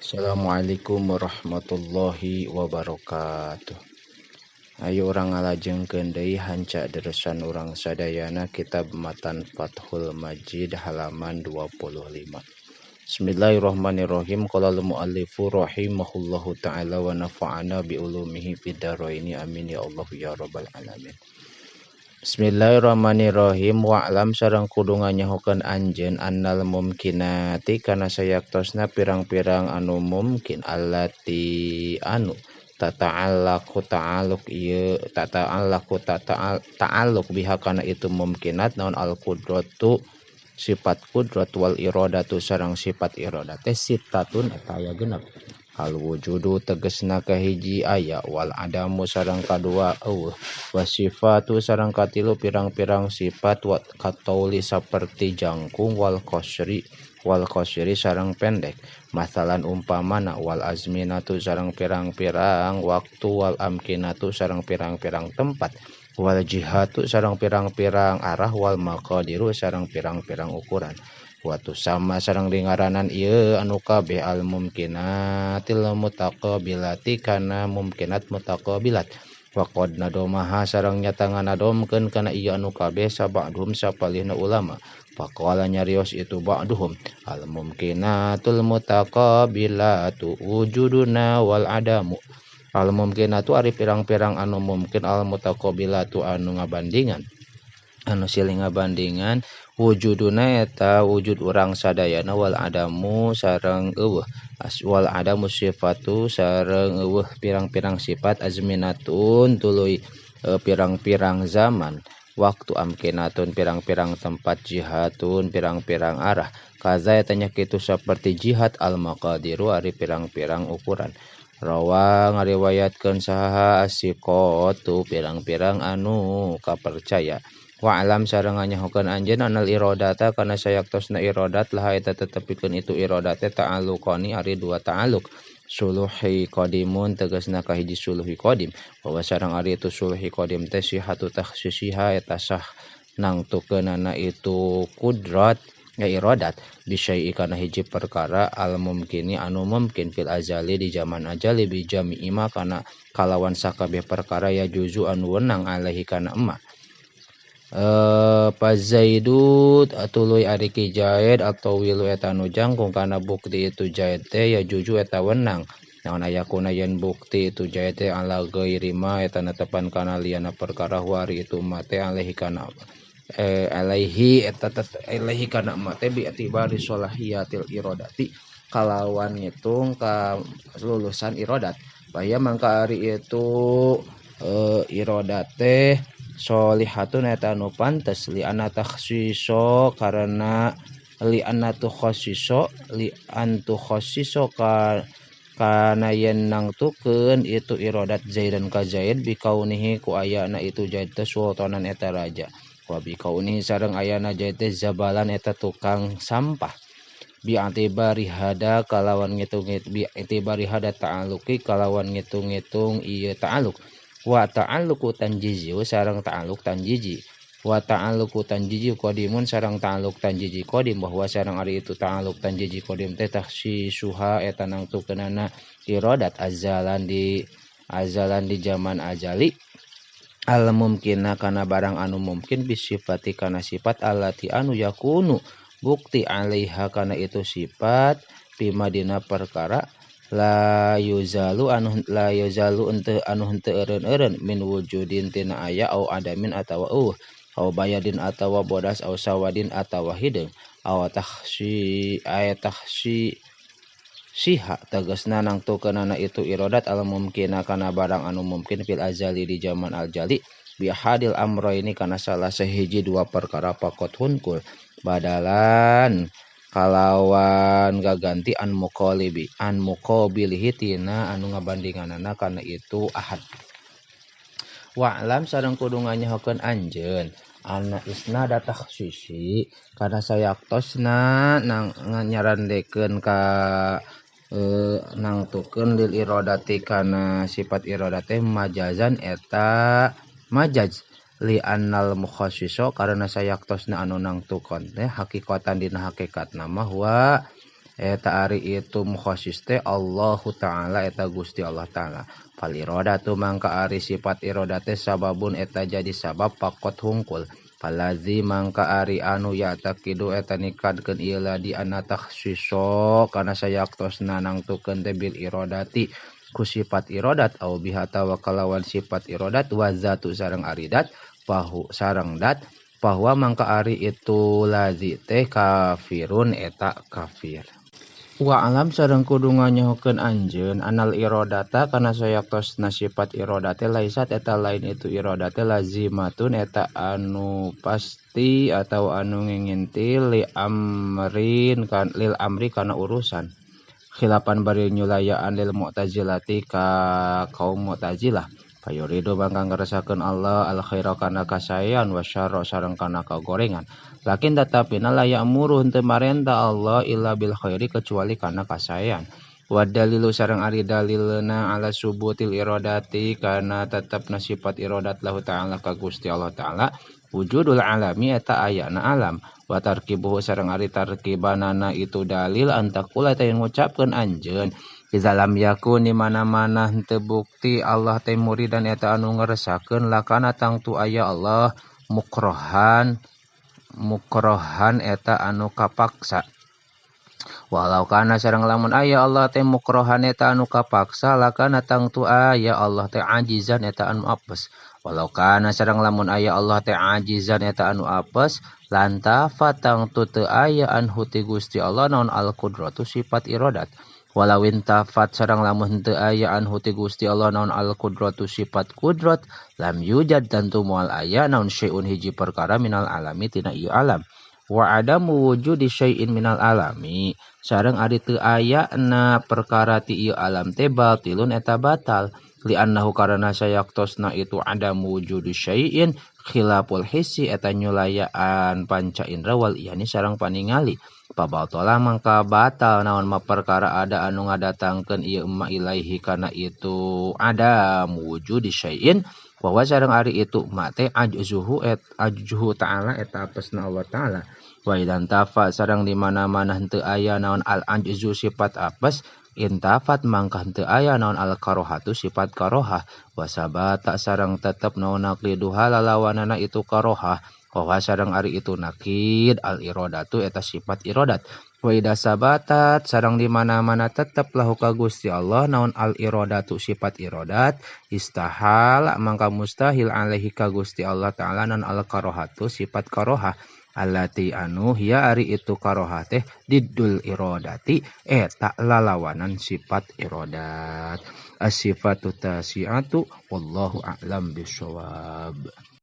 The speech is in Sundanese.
Assalamualaikum warahmatullahi wabarakatuh. Ayo urang ngalajengkeun deui hanca deresan urang sadayana kitab Matan Fathul Majid halaman 25. Bismillahirrahmanirrahim. Qala al-muallifu rahimahullahu taala wa nafa'ana bi ulumihi fid dharaini, amin ya Allah ya rabbal alamin. Bismillahirrahmanirrahim. Wa'lam sareng kudu nganyahokeun anjeun annal mumkinati kana sayaktosna pirang-pirang anu mumkin allati anu tata'allaqu ta'alluq ieu tata'allaqu ta'alluq biha kana itu mumkinat naon al qudratu sifat kudrat wal iradatu sareng sifat iradat teh sitatun eta aya genep. Al wujudu tegesna kahiji aya wal adamu sareng kadua eueuh wasifatu sareng katilu pirang-pirang sifat wa katauli saperti jangkung wal qasri sareng pendek masalan umpamana wal azminatu sareng pirang-pirang waktu wal amkinatu sareng pirang-pirang tempat wal jihatu sareng pirang-pirang arah wal maqadiru sareng pirang-pirang ukuran. Watu sama sareng dingaranan ieu anu kabeh al mumkinatil mutaqabilati kana mumkinat mutaqabilat waqad nadomaha sareng nyata nganadomkeun kana ieu anu kabeh sabadhum sapalihna ulama faqala nyarios itu ba'duhum al mumkinatul mutaqabilatu wujuduna wal adamu al mumkinatu ari pirang-pirang anu mumkin al mutaqabilatu anu ngabandingan anu silih ngabandingan wujuduna eta wujud urang sadayana wal adamu sareng eueuh wal adamu sifatu sareng eueuh pirang-pirang sifat azminatun tuluy pirang-pirang zaman waktu amkinatun pirang-pirang tempat jihatun pirang-pirang arah kaza eta nya kitu saperti jihad al maqadiru ari pirang-pirang ukuran rawa ngariwayatkeun saha asiqatu pirang-pirang anu kapercaya. Wa alam sareng nganyahokeun anjeun anal iradata kana sayaktosna iradat laha eta tetepikeun itu iradate ta'alluqani ari dua ta'alluq suluhi qadimun tegasna kahiji suluhi qadim bahwa sareng ari itu suluhi qadim teh sihatu takhsisiha eta sah nangtukeunana itu kudrat ya iradat bisyai kana hiji perkara al mumkini anu mumkin fil azali di zaman ajali bi jami'i ma kana kalawan sakabeh perkara ya juzu anu wenang alaihi kana emma. Pazaidu tuluy ari ki Zaid atau wilu eta nu jangkung kana bukti itu Zaid teh ya juju eta wenang naon ayakuna yen bukti itu Zaid teh ala ghairi ma eta netepan kana liyana perkara wari itu ma teh alaihi kana alaihi eta alaihi kana ma teh bi itibari sholahiyatil iradati kalawan ngitung ka lulusan iradat bahaya mangka ari itu iradat teh sholihatun eta anu pantes li anna takhsiso karena li anna tukhassiso li an tukhassiso kana yen nangtukeun itu iradat Zaidan ka Zaid bi kaunihi ku ayana itu Zaid teh sultanan eta raja wa bi kaunihi sareng ayana Zaid teh zabalan eta tukang sampah bi atibari hada kalawan ngitung-ngitung bi itibari hada ta'alluqi kalawan ngitung-ngitung ieu ta'alluq wa ta'alluqu tanjizi sareng ta'alluq tanjiji wa ta'alluqu tanjiji qadimun sareng ta'alluq tanjiji qadim bahwa sareng ari itu ta'alluq tanjiji qadim teh takhsisuha eta nangtukeunana iradat azalan di zaman ajali al mumkina kana barang anu mumkin bisifati kana sifat allati anu yakunu bukti alaiha kana itu sifat bima dina perkara la yuzalu anu la yuzalu ente anu henteu eureun-eureun min wujudin tina aya au adamin atawa eueuh au bayadin atawa bodas au sawadin atawa hideung au takhsi ay takhsi siha tegasna nangtukeunana itu iradat al mumkina kana barang anu mumkin fil azali di zaman aljali bi hadil amroini kana salah sahiji dua perkara pakot hunkul badalan kalawan gaganti an muqalibi an muqabilihi tina anu ngabandinganana kana itu ahad. Wa'lam sareng kudu nganyahokeun anjeun anna isnada takhsisi kana sayaktosna nang nyarandekeun ka nangtukeun lil iradati kana sifat iradate majazan eta majaz li annal mukhassiso karena sayaktosna anu nangtukeun teh hakikatan dina hakikatna mah huwa Eta ari itu mukhassis teh Allahu ta'ala eta Gusti Allah ta'ala. Fal iradatu mangka ari sifat iradat teh sababun eta jadi sabab pakot hungkul. Falazi mangka ari anu ya'taqidu eta nikadkeun ieu ladi anna takhsiso kana sayaktosna nangtukeun teh bil iradati ku sifat iradat au biha tawa kalawan sifat iradat wa zatu sareng aridat pahu sareng dat bahwa mangka ari itu lazi teh kafirun eta kafir. Wa alam sareng kudu nganyahokeun anjeun anal iradata kana sayaktosna sifat iradate laisat eta lain itu iradate lazimatun eta anu pasti atau anu ngingintil li amrin kan lil amri kana urusan khilapan bari nyulayaan lil mu'tazilati ka kaum mu'tazilah. Fayuridu mangka ngeresakeun Allah al khaira kana kasaean wa syarra sareng kana kagorengan. Lakin tatapina la ya'muru henteu marenta Allah illa bil khairi kecuali kana kasaean. Wa dalilu sareng ari dalilna ala subutil iradati kana tetepna sifat iradat lahu ta'ala ka Gusti Allah ta'ala wujudul alami eta ayana alam wa tarkibuhu sareng ari tarkibanana itu dalil antakula teh ngucapkeun anjeun iza lam yakun di mana-mana henteu bukti Allah teh muridan eta anu ngeresakeun lakana tangtu aya Allah mukrohan mukrohan eta anu kapaksa. Walau kana sareng lamun aya Allah teh mukrohan eta anu kapaksa lakana tangtu aya Allah teh ajizan eta anu apes. Walau kana sareng lamun aya Allah teh ajizan eta anu apes lantafa tangtu teu aya anhu ti Gusti Allah naon al qudratu sifat iradat. Walau intafat sareng lamun henteu aya anhu ti Gusti Allah naon al qudratu sifat kudrat lam yujad tentu moal aya naon syai'un hiji perkara minal alami tina ieu alam. Wa adamu wujudi syai'in minal alami sareng ari teu ayana perkara ti ieu alam teh batilun eta batal li annahu karana sayaktosna itu adamu wujudi syai'in khilaful hissi eta nyulayaan panca indra wal iyani sareng paningali. Pabatala mangka batal naon ma perkara ada anu ngadatangkeun ieu ma ilaihi kana itu adam wujudi syai'in wa sareng ari itu ma teh ajzuhu et ajzuhu ta'ala eta apesna Allah ta'ala. Wa idan tafa sareng di mana-mana henteu aya naon al ajzu sifat apes intafat mangka henteu aya naon al karohatu sifat karohah wa sabata sareng tetep naon naqiduha lalawanana itu karohah wa sareng ari itu nakid al iradatu eta sifat iradat. Wa idza sabatat sareng di mana-mana tetep lahu ka Gusti Allah naon al iradatu sifat iradat istahal mangka mustahil alaihi ka Gusti Allah ta'ala naon al karohatu sifat karohah allati anu hiya ari itu karohah teh diddul iradati eta lalawanan sifat iradat. As-sifatu tasi'atu wallahu a'lam bissawab.